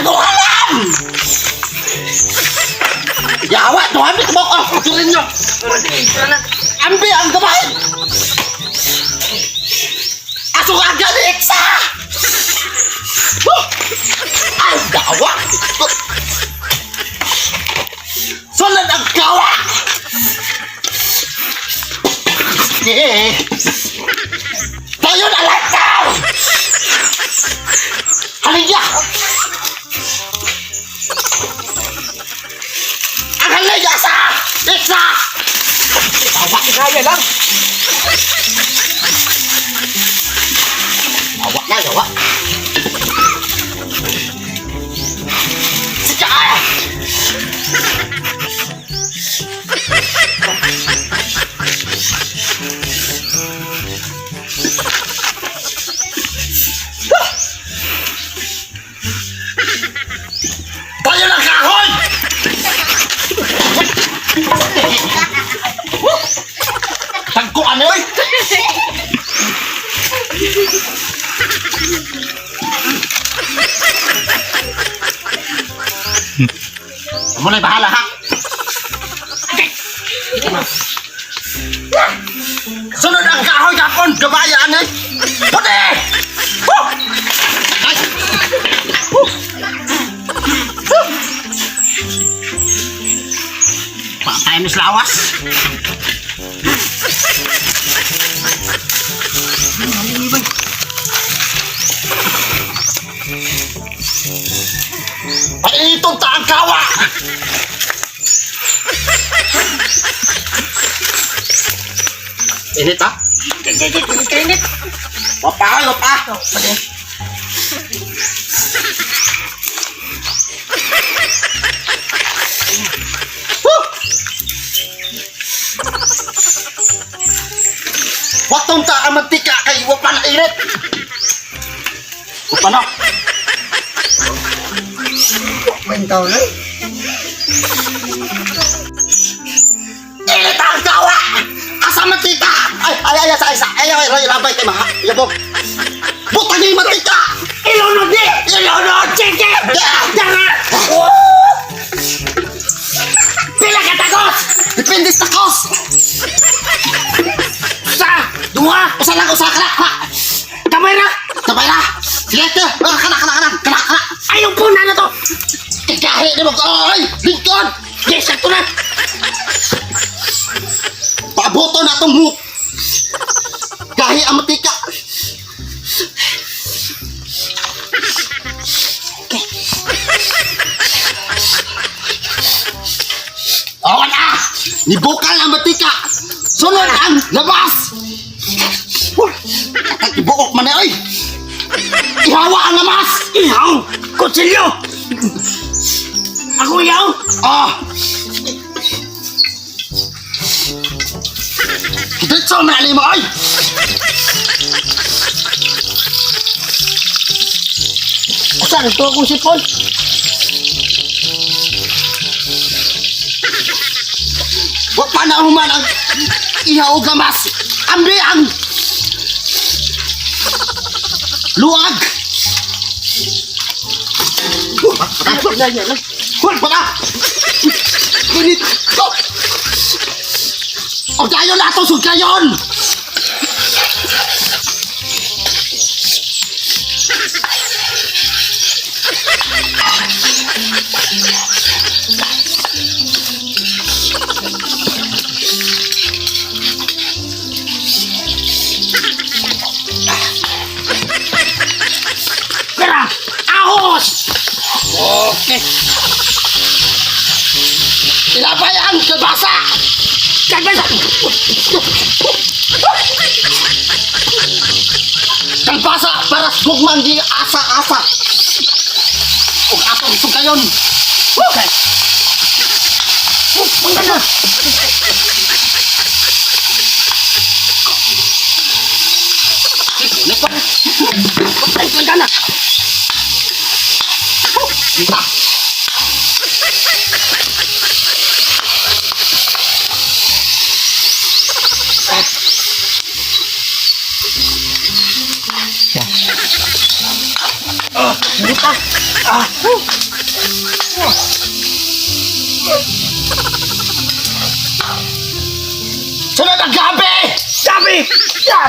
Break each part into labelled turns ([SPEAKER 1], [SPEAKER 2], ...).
[SPEAKER 1] Ibukalan! Yawa, tuhan mo ko. Turin nyo. Ambi ang gabay. Aso ka agad, Eksa! Huh! Ay, gawa! Sunod ang gawa! Eh! Tayo na lang tao! Halika! Ang halika sa! Eksa! Gawa!
[SPEAKER 2] Kaya lang.
[SPEAKER 1] Gawa na, gawa! Sika! Tayo ng kahoy! Tagko ano eh? Mo na bahala ha. Sunod ang kahoy kapon, gabayaan eh. Puti! Huh! Ay! Huh! Huh! Patay ni lawas. Paitong ta ang kawa! Init ha?
[SPEAKER 2] Init.
[SPEAKER 1] Wapa, wapa! Woo! Watong ta ang mantika kay wapa na init! Wapa na!
[SPEAKER 2] Bentaw lang.
[SPEAKER 1] Init ang kawa! Asa mantika? Ay, ay, ay, ay, ay, ay, ay, ay, labay kay maha. Yabog. Butang ni mantika!
[SPEAKER 2] Ilunod ni!
[SPEAKER 1] Ilunod!
[SPEAKER 2] Sige!
[SPEAKER 1] Danga!
[SPEAKER 2] Pila ka tagos!
[SPEAKER 1] Depende sa kos!
[SPEAKER 2] Sa! Duha!
[SPEAKER 1] Usa lang, usa ka na! Ha!
[SPEAKER 2] Kamay na!
[SPEAKER 1] Sabay na! Sige, ito! Ah, kana, kana, kana! Kana, kana!
[SPEAKER 2] Ayaw po na na to!
[SPEAKER 1] Kagahi ni mo! Oy! Lingkod!
[SPEAKER 2] Yes, sakto na!
[SPEAKER 1] Paboto na itong mu! Gahi ang matika! Oh, na! Nibukal ang matika! Sunod ang labas! Huh! Ibuok man na, oy! Ihawa ang lamas!
[SPEAKER 2] Ihaw! Kutsilyo! Ako ihaw!
[SPEAKER 1] Ah! Diretso na mo, oy!
[SPEAKER 2] Usa, nagtuwa kong sipon.
[SPEAKER 1] Wa pa na human ang ihaw og lamas. Ambi ang luag. Wala. Init. Go. O dayon na ato sugayon.
[SPEAKER 2] Pera! Ahos!
[SPEAKER 1] Okay. Ilabay ang kalbasa.
[SPEAKER 2] Kalbasa!
[SPEAKER 1] Kalbasa para sa gugmang di asa-asa. Og atong sugayon.
[SPEAKER 2] Okay. Punta na!
[SPEAKER 1] Init pa.
[SPEAKER 2] Ay, punta na!
[SPEAKER 1] Kita.
[SPEAKER 2] Hindi pa. Ah!
[SPEAKER 1] Sunod ang gabi!
[SPEAKER 2] Gabi! Ah!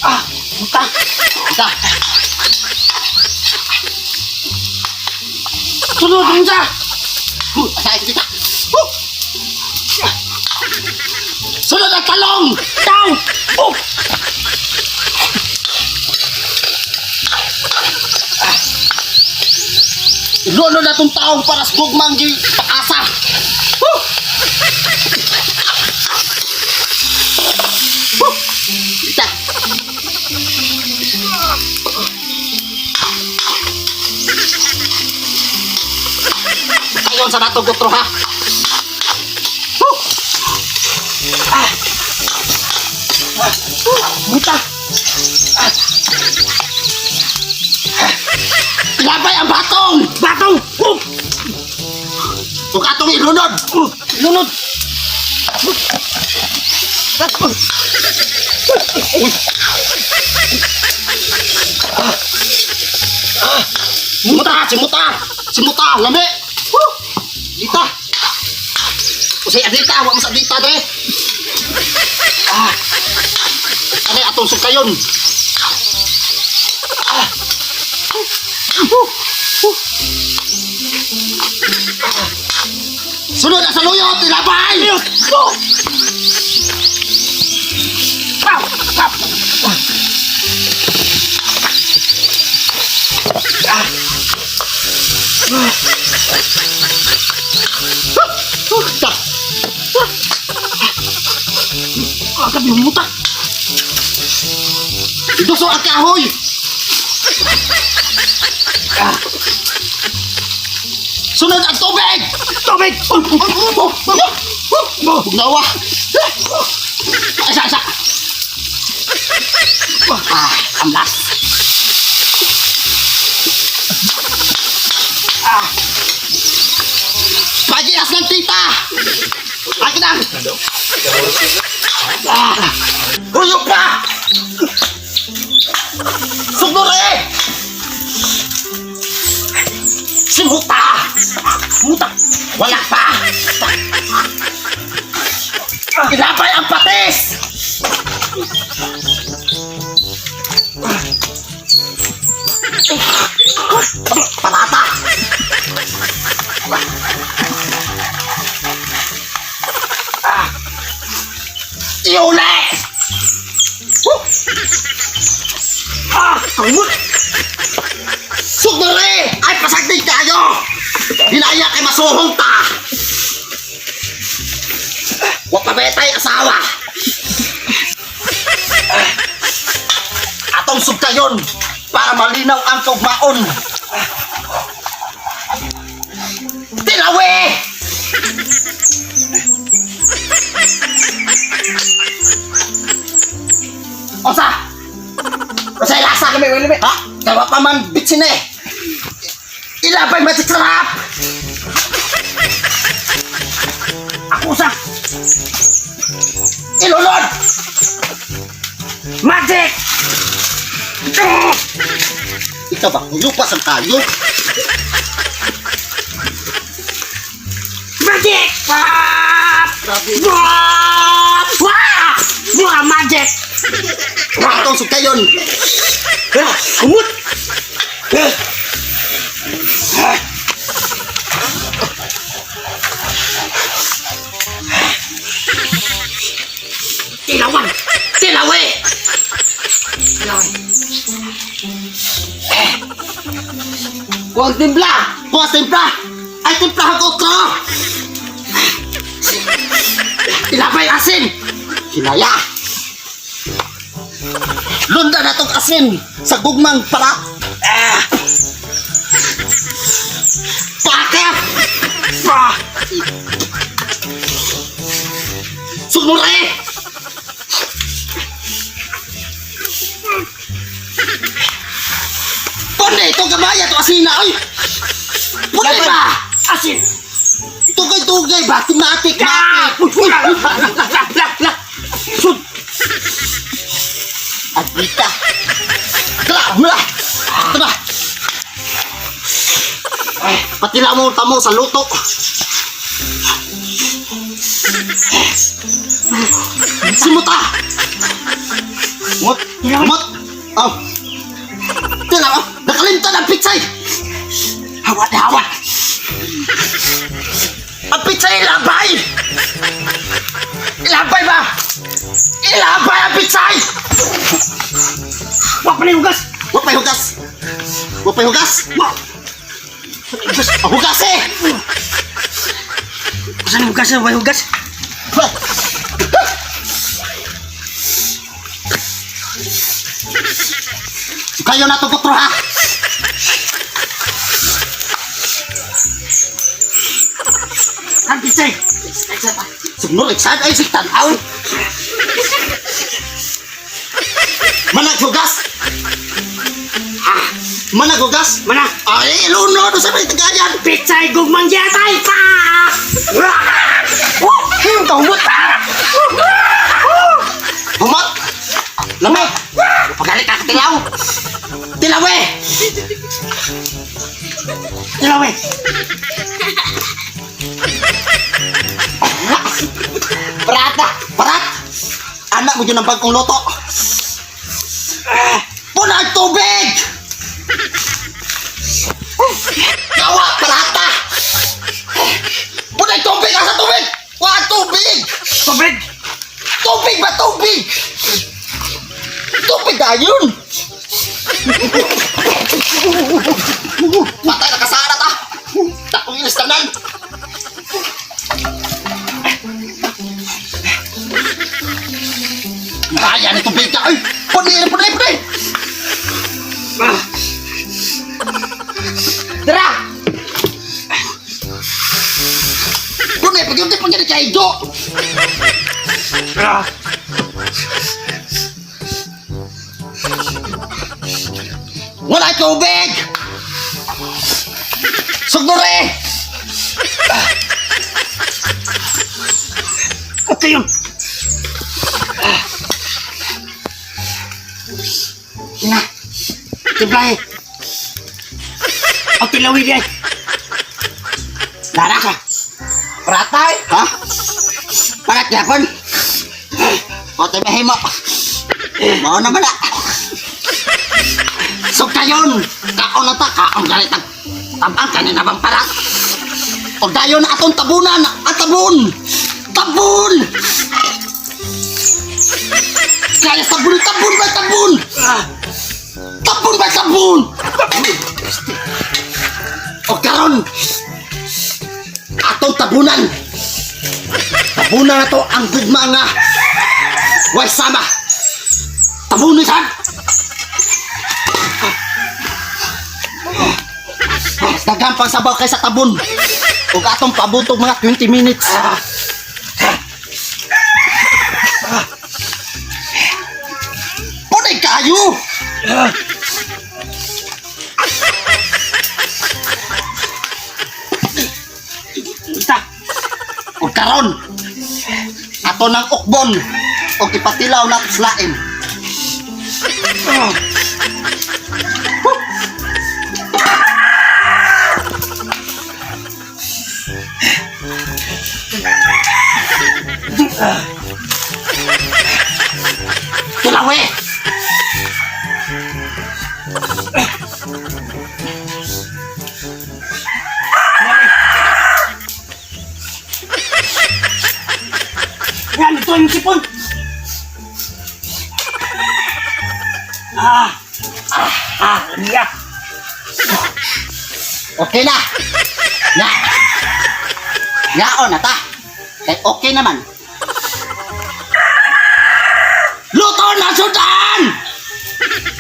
[SPEAKER 2] Ah! Muta!
[SPEAKER 1] Isa.
[SPEAKER 2] Sunod unsa!
[SPEAKER 1] Asa kita. Huh! Sunod ang talong!
[SPEAKER 2] Tao! Oh!
[SPEAKER 1] Iluno na itong taong para sa gugmang gi paasa. Huh! Huh! Isa. Ayon sa natong gutro ha. Huh!
[SPEAKER 2] Muta!
[SPEAKER 1] Ilabay ang batong!
[SPEAKER 2] Batong! Oh!
[SPEAKER 1] Ug atong ilunod!
[SPEAKER 2] Oh! Lunod!
[SPEAKER 1] Simuta! Simuta! Simuta! Lami! Woo! Dita! Usay adita! Wa mo sa adita dre! Ah! Ano atong sukayon? Ah! Woo! Woo! Ah. Sunod ang saluyot! Ilabay!
[SPEAKER 2] Go! Pow! Pow!
[SPEAKER 1] Woo! Ta!
[SPEAKER 2] Ah, gabi muta!
[SPEAKER 1] Iduso ang kahoy! Ah. Sunod ang tubig!
[SPEAKER 2] Tubig! Oh! Oh! Oh! Oh!
[SPEAKER 1] Bugnawa. Isa, isa. Ah, amlas. Ah. Pagias ng tita. Akin na. Ah. Huyo pa. Sugnore. Simuta.
[SPEAKER 2] Muta!
[SPEAKER 1] Wala pa. Ilabay ang patis! Patata! Ah. Iuli! Huh!
[SPEAKER 2] Ah! Kamot!
[SPEAKER 1] Sugdore! Ay, pasagdig tayo! Hinaya kay masuhong ta! Wa pa betay asawa! Atong sugkayon para malinaw ang kaugmaon. Tilawi! Osa! Osa lasa!
[SPEAKER 2] Lami, lami.
[SPEAKER 1] Ha? Tawa pa man bitsin eh! Ilabay magic sarap!
[SPEAKER 2] Ako sa!
[SPEAKER 1] Ilulod!
[SPEAKER 2] Magic!
[SPEAKER 1] Ikaw ba? Lupas ang tayo.
[SPEAKER 2] Magic! Ah! Wah! Wah! Wah! Magic!
[SPEAKER 1] Atong sugkayon.
[SPEAKER 2] Ah! Kumot! Ah! Tilawan!
[SPEAKER 1] Tilawi!
[SPEAKER 2] Tilawan!
[SPEAKER 1] Huwag timpla! Huwag timpla! Ay, timpla ang okra! Ilabay asin! Hinaya! Lunda na tong asin sa gugmang para. Ah! Paka!
[SPEAKER 2] Ah!
[SPEAKER 1] Sumure! Pone, itong gamaya, itong asina, ay! Pone ba?
[SPEAKER 2] Asin!
[SPEAKER 1] Tugay Matik, matik, matik.
[SPEAKER 2] Uy, la, la, la, la, la. Sud.
[SPEAKER 1] Agita. Tara, mula. Tara. Ay, patila mo tamo sa luto. Simuta. Mut, mut. Oh. Tila mo, nakalimtan ang pitsay. Hawa, hawa. Ang pitsay ilabay. Ilabay ba? Ilabay ang pitsay.
[SPEAKER 2] Wa pa na hugas.
[SPEAKER 1] Wa pa'y hugas. Wa pa'y hugas.
[SPEAKER 2] Wa.
[SPEAKER 1] Ang hugas eh.
[SPEAKER 2] Asa ni hugas? Wa hugas.
[SPEAKER 1] Kayo na to putro ha.
[SPEAKER 2] Ang pitsay.
[SPEAKER 1] Sugnor iksad ay sig tan-aw. Manag hugas. Ah, manag hugas.
[SPEAKER 2] Mana.
[SPEAKER 1] Ay, lunod sa may tagayan.
[SPEAKER 2] Pitsay gugmang yatay pa.
[SPEAKER 1] Him ka humot. Humot. Lamay. Pagalit ka tilaw. Tilaw eh.
[SPEAKER 2] Tilaw eh.
[SPEAKER 1] Parata! Parat! Anak mo dyan ang bagong luto. Puna ang tubig! Gawa! Parata! Puna ang tubig! Asa tubig? Wa tubig!
[SPEAKER 2] Tubig.
[SPEAKER 1] Tubig ba tubig? Tubig ayun! Patay na kasara ta! Takong ilis tanan! Kaya ni tubig ka! Ay! Puni! Puni! Puni!
[SPEAKER 2] Ah.
[SPEAKER 1] Dara! Puni! Pag-yunti pa niya kay Do!
[SPEAKER 2] Ah.
[SPEAKER 1] Wala tubig! Sugnore!
[SPEAKER 2] Okay yun. Ah. Ina. Timplahe. Ang tilawi di ay.
[SPEAKER 1] Dara ka! Pratay! Ha? Parat yapon? Kote mahimo. Mao naman na. So kayon, kaon na ta, kaon galit ang tabang kanina bang parat? O dayon atong tabunan, at tabon! Tabon! Kaya tabon, tabon ba tabon?
[SPEAKER 2] Ah.
[SPEAKER 1] Tabon ba tabon? O karon, atong tabunan. Tabunan na to ang gugma nga. Way sama. Tabunan sad. Daghan pang sabaw kaysa tabon. Ug atong pabutog mga 20 minutes. Punay kayo!
[SPEAKER 2] Ah. Basta.
[SPEAKER 1] Ug karon ato nang ukbon ug ipatilaw na slain.
[SPEAKER 2] Ah.
[SPEAKER 1] Tilaw eh!
[SPEAKER 2] Yan, ito yung sipon. Ah. Ah. Ah. Yeah.
[SPEAKER 1] Okay na. Na. Ngaon na ta. Kay okay naman. Luto na sudan!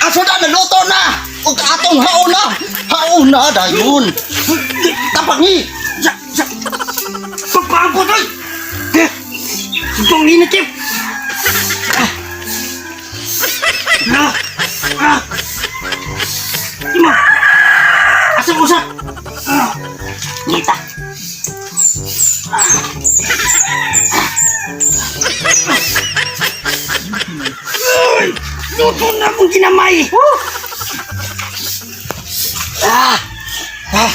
[SPEAKER 1] Ang sudan na luto na! Ug atong hauna! Hauna dayon! Tapangi!
[SPEAKER 2] Ya, ya. Pagpaabot, oy! Eh, itong init eh. Ah. Ah. Ah. Ima. Asa ko sa? Ah.
[SPEAKER 1] Ngita.
[SPEAKER 2] Luto na akong ginamay.
[SPEAKER 1] Ah! Ah!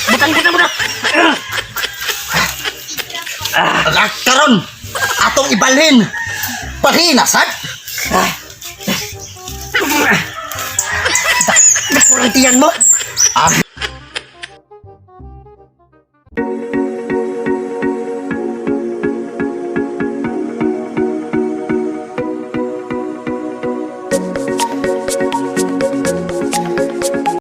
[SPEAKER 2] Butang, butang, butang.
[SPEAKER 1] Ah, karon atong ibalhin. Balhin na sad. Ah. Dako lang tiyan mo. Ah,